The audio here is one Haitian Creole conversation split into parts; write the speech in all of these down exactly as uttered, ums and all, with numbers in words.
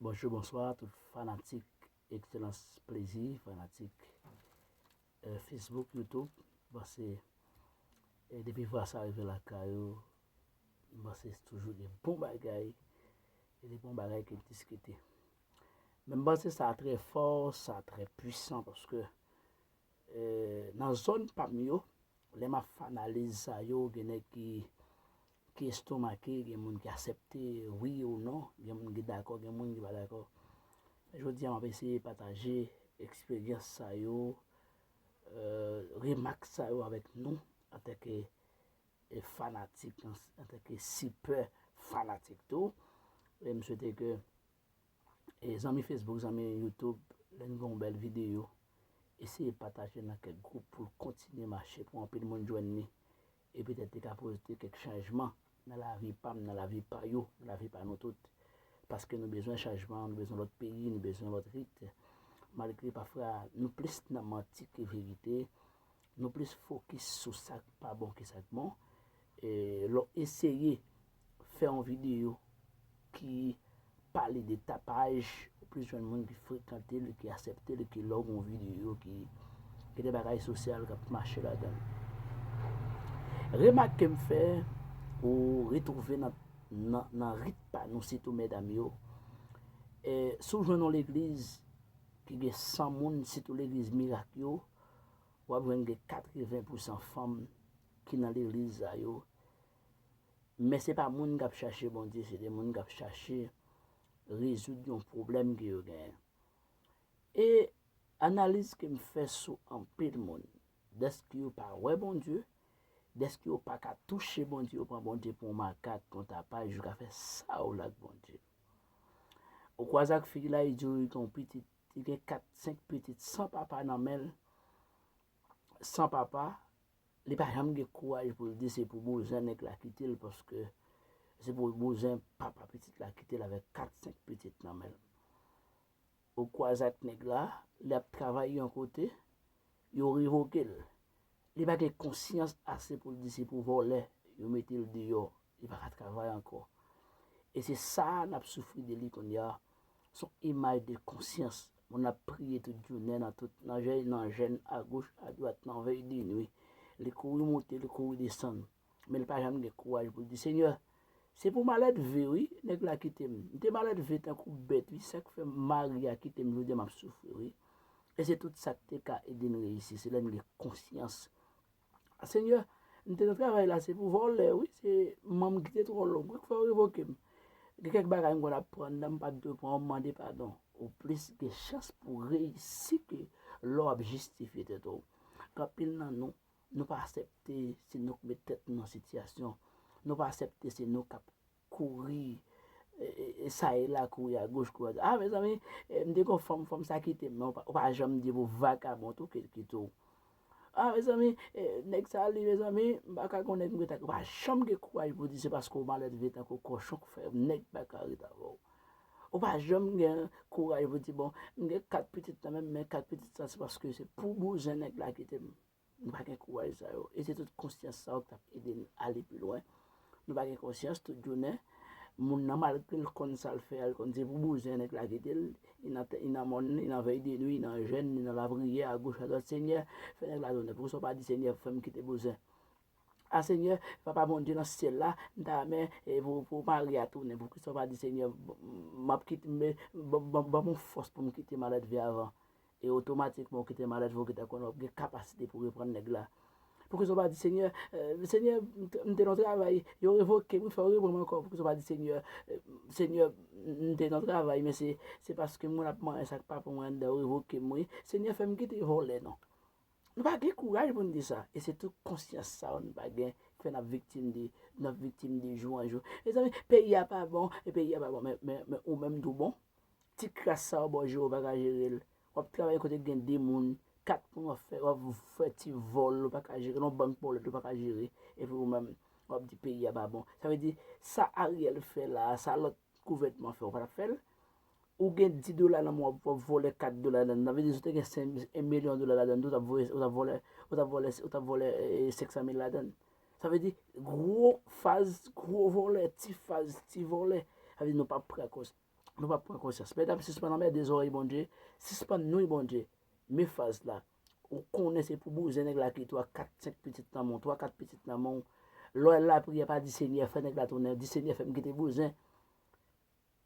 Bonjou, bonswa, tout fanatik Excellence Plaisir, fanatik eh, Facebook, YouTube. M panse eh, depi vwa sa rive lakay ou, m panse se toujou de bon bagay, e de bon bagay ki diskite. Men m panse sa trè fò, sa trè pwisan, paske eh, nan zòn pa m yo, lè m ap fè analiz sa yo, gen nèg ki ki estomake, gen moun ki aksepte wi ou non, gen moun ki dakò, gen moun ki pa dakò. Jodi a, m ap eseye pataje eksperyans sa yo, eh, remak sa yo avèk nou antanke eh, fanatik, antanke sipè fanatik tou. E m swete ke e zanmi Facebook, zanmi YouTube, lè n gen yon bèl videyo, eseye pataje nan kèk gwoup pou l kontinye mache, pou anpil moun jwenn li. E petèt li ka pote kèk chanjman nan lavi pa m, nan lavi pa yo, nan lavi pa nou tout. Paske nou bezwen chanjman, nou bezwen lòt peyi, nou bezwen lòt rit. Malgre pafwa nou plis nan manti ke verite, nou plis fokis sou sa k pa bon ke sa k bon. E lè w eseye fè yon videyo ki pale de tapaj, ou plis jwenn moun ki frekante l, ki aksepte l, ke lè w gen yon videyo ki, ki de bagay sosyal k ap mache ladan l. Remak ke m fè, ou retwouve nan, nan, nan rit pa nou, sitou medam yo. E, si w jwenn yon legliz ki gen san moun, sitou legliz mirak yo, w ap jwenn gen katreven pousan fanm ki nan legliz sa yo. Men se pa moun k ap chache Bondye, se de moun k ap chache rezoud yon pwoblèm ke yo genyen. E analiz ke m fè sou anpil moun, dèske yo pa wè Bondye, dèske yo pa ka touche Bondye, yo pran Bondye pou yon makak, yon tapaj, yo ka fè sa yo vle ak Bondye. Ou kwaze ak fi la, li di w li gen yon pitit, li gen kat, senk pitit san papa nan men l, san papa, li pa janm gen kouraj pou l di se pou bouzen nèg la kite l, paske se pou bouzen papa pitit la kite l avèk kat, senk pitit nan men l. Ou kwaze ak nèg la, l ap travay yon kote, yo revoke l. Li pa gen konsyans ase pou l di se pou vòlè yo mete l deyò, li pa ka travay ankò. E se sa n ap soufri de li kounye a, se yon imaj de konsyans. Moun ap priye tout jounen nan tout, nan jèn, nan jèn, agoch, adwat, nan vèy de nwi. Li kouri monte, li kouri desann. Men li pa janm gen kouraj pou l di, Senyè, se pou malèdve, wi, nèg la kite m. M te malèdve tankou bèt, wi, sa k fè mari a kite m, jodi a m ap soufri, wi. E se tout sa k te ka ede n reyisi, se lè n gen konsyans. A, Senyè, m te nan travay la, se pou vòlè, wi, se manm ki te twò long, wi, k fè yo revoke m. Gen kèk bagay m konn ap pran anndan, m pa t dwe pran, m mande padon. Ou plis gen chans pou reyisi ke lè w ap jistifye tèt ou. Gen anpil nan nou, nou pa aksepte se nou k met tèt nou nan sitiyasyon. Nou pa aksepte se nou k ap kouri, e, e, e, sa e la, kouri agoch, kouri adwat. A, mezanmi, e, m te gen yon fanm, fanm sa kite m, men ou pa, ou pa janm di pou vakabon tou ke l kite w. A, mezanmi, e, nèg sa li, mezanmi, m pa ka gon nèg m ret ak, ou pa janm gen kouraj pou di se paske w malèdve tankou kòchon k fè nèg pa ka ret avè w. Ou pa janm gen kouraj pou di, bon, m gen kat pitit nan men m, men kat pitit sa se paske se pou bouzen nèg la kite m. Nou pa gen kouraj sa yo. E se tout konsyans sa yo k t ap ede n ale pi lwen. Nou pa gen konsyans, tout jounen, moun nan, malgre l konn sa l fè a, l konn se pou bouzen nèg la kite l, li nan, li nan mòn, li nan vèy de nwi, li nan jèn, li nan lapriyè, agoch, adwat, Senyè, fè nèg la tounen. Poukisa w pa di, Senyè, fè m kite bouzen? A Senyè, Papa Bondye nan syèl la, m ta renmen, e, pou, pou mari a tounen. Poukisa w pa di, Senyè, m ap kite, m, ban, ban, ban m yon fòs pou m kite malèdve avan? E otomatikman, ou kite malèdve, ou gentan konnen w ap gen kapasite pou reprann nèg la. Poukisa w pa di, Senyè, e, Senyè, m te, m te nan travay, yo revoke m, wi, fè yo reprann m ankò. Poukisa w pa di, Senyè, e, Senyè, m te nan travay, men se, se paske moun ap manyen sa k pa pou mwen anndan, yo revoke m, wi. Senyè, fè m kite vòlè, non. Nou pa gen kouraj pou n di sa. E se tout konsyans sa yo nou pa gen, ki fè n ap viktim de, n ap viktim de jou an jou. Mezanmi, peyi a pa bon, e peyi a pa bon, men, men, men ou menm tou bon. Ti kras sa yo ba w jere, ou pa ka jere l. W ap travay kote gen de moun, kat moun w ap fè, w ap fè ti vòl, ou pa ka jere, nan bank bòlèt ou pa ka jere, epi ou menm, w ap di peyi a pa bon. Sa vle di, sa Ariel fè la, sa lòt gouvènman fè, ou pa t ap fè l? Ou gen dis dola nan men w, w ap vòlè kat dola ladan l. Sa vle di, si w te gen senk, yon milyon dola ladan l, ou t ap vòlè, ou t ap vòlè, ou t ap vòlè, ou t ap vòlè, e, senk san mil ladan l. Sa vle di, gwo faz, gwo vòlè, ti faz, ti vòlè. Sa vle di, nou pa prè akoz. Nou p ap pran konsyans. Medam, sispann anmède zòrèy Bondye, sispann nwi Bondye. Men faz la. Ou konnen se pou bouzen nèg la kite w ak kat, senk pitit nan men w, twa, kat pitit nan men w. Lè w al lapriyè, pa di Senyè fè nèg la tounen, di Senyè fè m kite bouzen.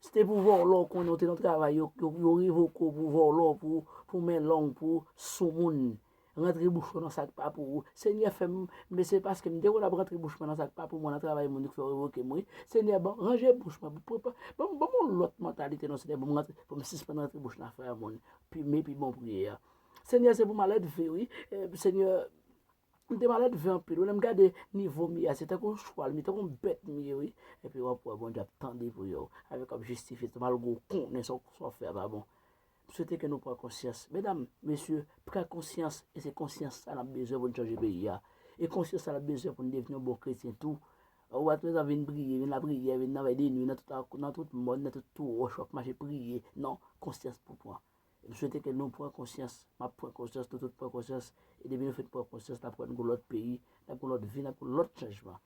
Se te pou vòlò, ou konnen w te nan travay, yo, yo, yo revoke w pou vòlò, pou, pou men long, pou soumoun. Rantre bouch ou nan sa k pa pou ou. Senyè fè m, men se paske m te konn ap rantre bouch mwen nan sa k pa pou mwen nan travay moun ki fè yo revoke m, wi. Senyè, ban, ranje bouch mwen, ban, ban, ban m yon lòt mantalite non, Senyè, ban m rantre, ban m sispann rantre bouch nan afè moun. Pi, men pi bon priyè a. Senyè, se pou malèdve, wi. Eh, Senyè, m te malèdve anpil. Ou lè m gade nivo m ye a, se tankou yon chwal m ye, tankou yon bèt m ye, wi. Epi w ap wè Bondye ap tande priyè w. Avèk w ap jistifye tou, malgre w konnen sa w sa w fè a pa bon. M swete ke nou pran konsyans. Medam, mesye, pran konsyans. E se konsyans sa n ap bezwen pou n chanje peyi a. E konsyans sa n ap bezwen pou n devni yon bon kretyen tou. Ou pa t bezwen vin priye, vin lapriyè, vin nan vèy de nwi, nan tout, nan tout mòn, nan tout tou wòch, w ap mache priye. Non, konsyans pou pran. M swete ke nou pran konsyans. M ap pran konsyans, nou tout pran konsyans. E depi nou fin pran konsyans, n ap pran yon lòt peyi, n ap yon lòt vi, n ap yon lòt chanjman.